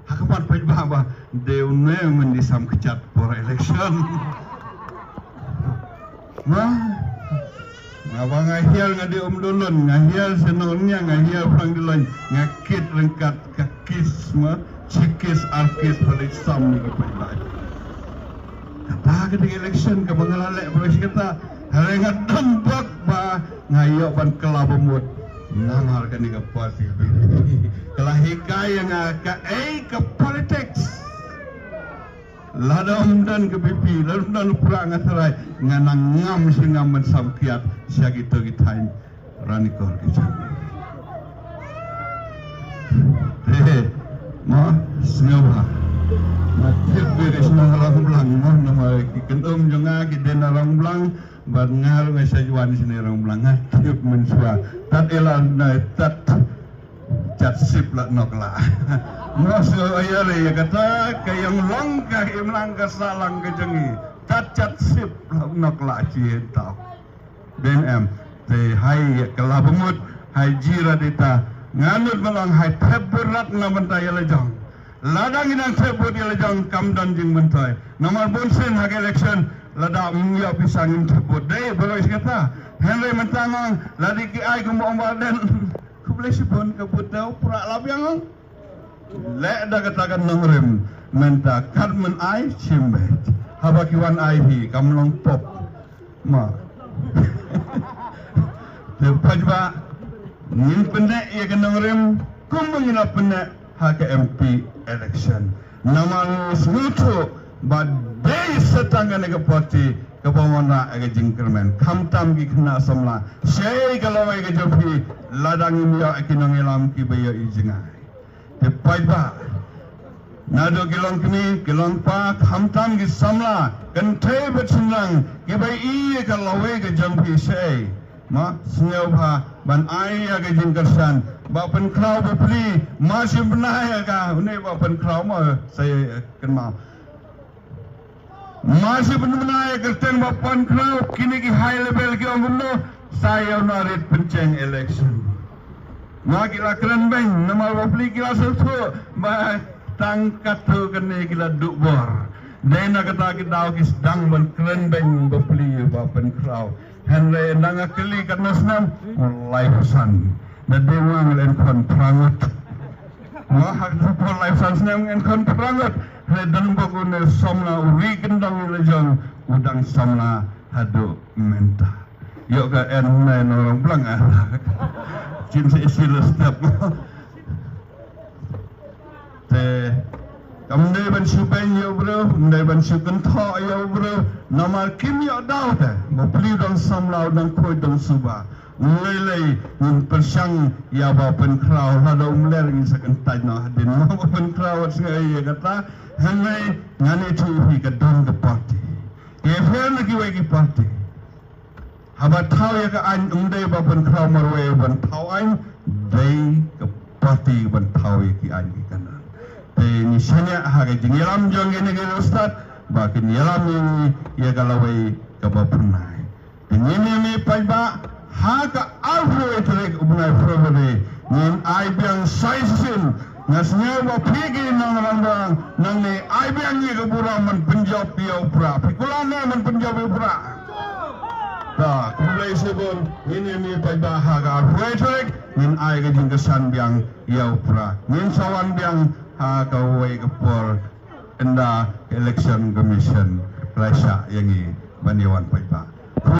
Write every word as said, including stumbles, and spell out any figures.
Ha ka mat paidbah ba dei une u myndi sam kjat por election. Nga, nga ba nga hiar nga dei Umdolon, nga hiar Senongnia, nga hiar Pangdilong, nga kit ryngkat ka kis ma, chi kis ar kis palik sam ni ka paidbah. Kata ka dei election kaba nga la leh ba shi kata. Hare nga dang bok ba nga ïoh ban kylla bamut. Namar kane ka party ka la hikai ïa nga kaei ka politics. Lada ym don ka VPP, lada ym don u prah nga tharai, nga nang ngam shi ngam ban sam kiad sha kito ki thaiñ Ranikor ki jong. Te, mo, sngewbha. Nga tip ba ki shnong Rangblang, mo, namar ki kynum jong nga ki dei na Rangblang, bad nga ruh nga sha wan shane Rangblang, nga tip mynshuwa. Tad ïalam na tad jat sip la nok la. Mo sngewbha ïa re ïa kata ka ïong long ka imlang ka sahlang ka jong ngi. Tad jat sip la nok la chi taw. Dei em, te hai ka la bamut, hai jira dita. Nga nud ba long hai thep bud rat na bynta ïa la jong. Lada ngi dang thep bud ïa la jong kam don jingmyntoi. Namar bun sien ha ka election, lada ym ïoh pisa ngim thep bud. Dei, baroh shi kata. Hynrei mynta nga ong, lada ki ai kumba ong ba den. Khublei shibun ka bud da u prah la biang ong. Leh da kata ka nongrim, mynta kat men ai shim beit. Haba ki wan ai hi, kam long pop. Ma. Te paidbah, ngin pynneh ïa ka nongrim, kumba ngin la pynneh ha ka MP election. Namar ngi sngewthuh ba dei sa tang kane ka party kaba wanrah ïa ka jingkyrmen. Khamtam ki khynnah samla, shei ka lawei ka jong phi, lada ngim ïoh ïa ki nongïalam kiba ïoh i jngai. Te paidbah, naduh ki long kmie, ki long kpa, khamtam ki samla, kynthei bad shynrang, kiba ïohi ïa ka lawei ka jong phi shei. Ma, sngewbha ban ai ïa ka jingkyrshan. Bah Pynkhraw bapli, ma shu bna ïa ka, une Bah Pynkhraw ma sa ïa kynmaw. Ma shu bna ïa ka kyrteng Bah Pynkhraw, kine ki high level ki ong kumno, sa ïa u na rit pyncheng election. Ma ki la kren beiñ, namar bapli ki la sngewthuh ba tang katto katne ki la duh bor. Dei na kata ki daw ki sdang ban kren beiñ bapli Bah Pynkhraw. Hynrei ynda nga kylli katno snem, laiphew san. Da dei ma nga la ïakhun phra ngut. Nga ha ka por laiphew san snem nga ïakhun phra ngut. Hynrei don bok une u samla u ri kyndong ïa la jong u dang samla haduh mynta. Ïoh ka en nai na orang blang ah. Chin sa isi la step. Te kam dei ban shu beiñ ïa u briew, kam dei ban shu kynthoh ïa u briew, namar kim ïoh daw te. Bapli dang samla u dang khuid dang suba. Lei lei ngin pyrshang ïa Bah Pynkhraw, lada um ler ngin sa kyntait noh hadien. Bah Pynkhraw wat sngew ïa kata, hynrei ngan ïathuh ïa phi ka don ka party. Ka pher na kiwei ki party. Haba thaw ïa ka aiñ, ym dei Bah Pynkhraw marwei ban thaw aiñ, dei ka party ban thaw ïa ki aiñ ki kynrad. Te ngi shaniah ha ka jingïalam jong ngi na ki riewstad ba kin ïalam ïa ngi ïa ka lawei kaba phyrnai. Te ngin ïa mih paidbah ha ka arphew wei tarik u bnai February ngin ai biang sa shisien. Nga sngew ba phi ki nong Rangblang nangne ai biang ïa ka burom ban pynjop ïa u prah. Phi kular ne ban pynjop ïa u prah? Ta, khublei shibun, ngin ïa mih paidbah ha ka arphew wei tarik, ngin ai ka jingkyrshan biang ïa u prah. Ngin sa wan biang ha kawei ka por ynda ka Election Commission la shah ïa ngi ban ïa wan paidbah.